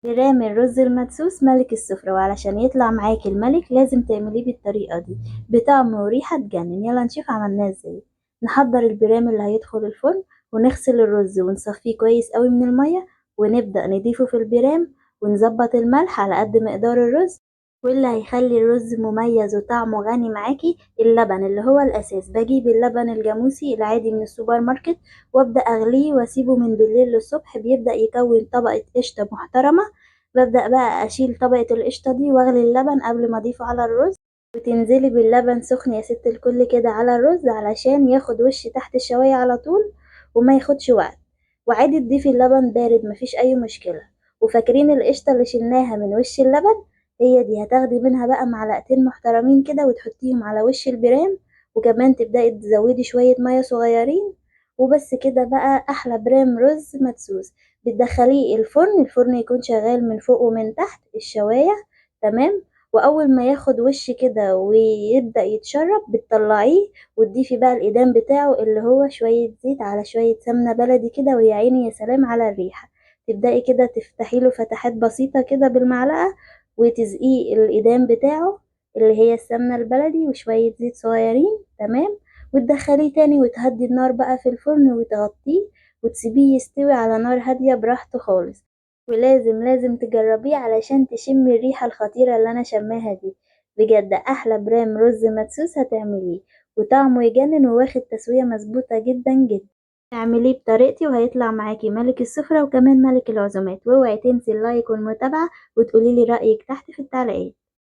برام الرز المدسوس ملك السفرة، وعلشان يطلع معاكي الملك لازم تعمليه بالطريقة دي بطعم وريحة تجنن. يلا نشوف عملناه ازاي. نحضر البرام اللي هيدخل الفرن، ونغسل الرز ونصفيه كويس قوي من المية، ونبدأ نضيفه في البرام، ونظبط الملح على قد مقدار الرز. واللي هيخلي الرز مميز وطعمه غني معاكي اللبن اللي هو الأساس. بجيب اللبن الجاموسي العادي من السوبر ماركت وابدأ أغليه واسيبه من بالليل للصبح، بيبدأ يكون طبقة قشطة محترمة. ببدأ بقى أشيل طبقة القشطة دي واغلي اللبن قبل ما أضيفه على الرز، وتنزلي باللبن سخن يا ست الكل كده على الرز علشان ياخد وش تحت الشواية على طول وما ياخدش وقت. وعادي تضيفي اللبن بارد مفيش أي مشكلة. وفاكرين القشطة اللي شلناها من وش اللبن؟ هي دي هتاخدي منها بقى معلقتين محترمين كده وتحطيهم على وش البرام، وكمان تبدأي تزودي شوية مية صغيرين. وبس كده بقى أحلى برام رز مدسوس. بتدخليه الفرن، الفرن يكون شغال من فوق ومن تحت الشواية، تمام. وأول ما ياخد وش كده ويبدأ يتشرب بتطلعيه وتضيفي بقى الإدام بتاعه اللي هو شوية زيت على شوية سمنة بلدي كده، ويا عيني يا سلام على الريحة. تبدأي كده تفتحي له فتحات بسيطة كده بالمعلقة وتزقيه الإدام بتاعه اللي هي السمنة البلدي وشوية زيت صغيرين، تمام. وتدخليه تاني وتهدي النار بقى في الفرن وتغطيه وتسيبيه يستوي على نار هادية براحته خالص. ولازم لازم تجربيه علشان تشمي الريحة الخطيرة اللي أنا شماها دي. بجد أحلى برام رز مدسوس هتعمليه، وطعمه يجنن وواخد تسوية مظبوطة جدا جدا. اعمليه بطريقتي وهيطلع معاكي ملك السفرة وكمان ملك العزومات. واوعي تنسي اللايك والمتابعة وتقولي لي رأيك تحت في التعليقات.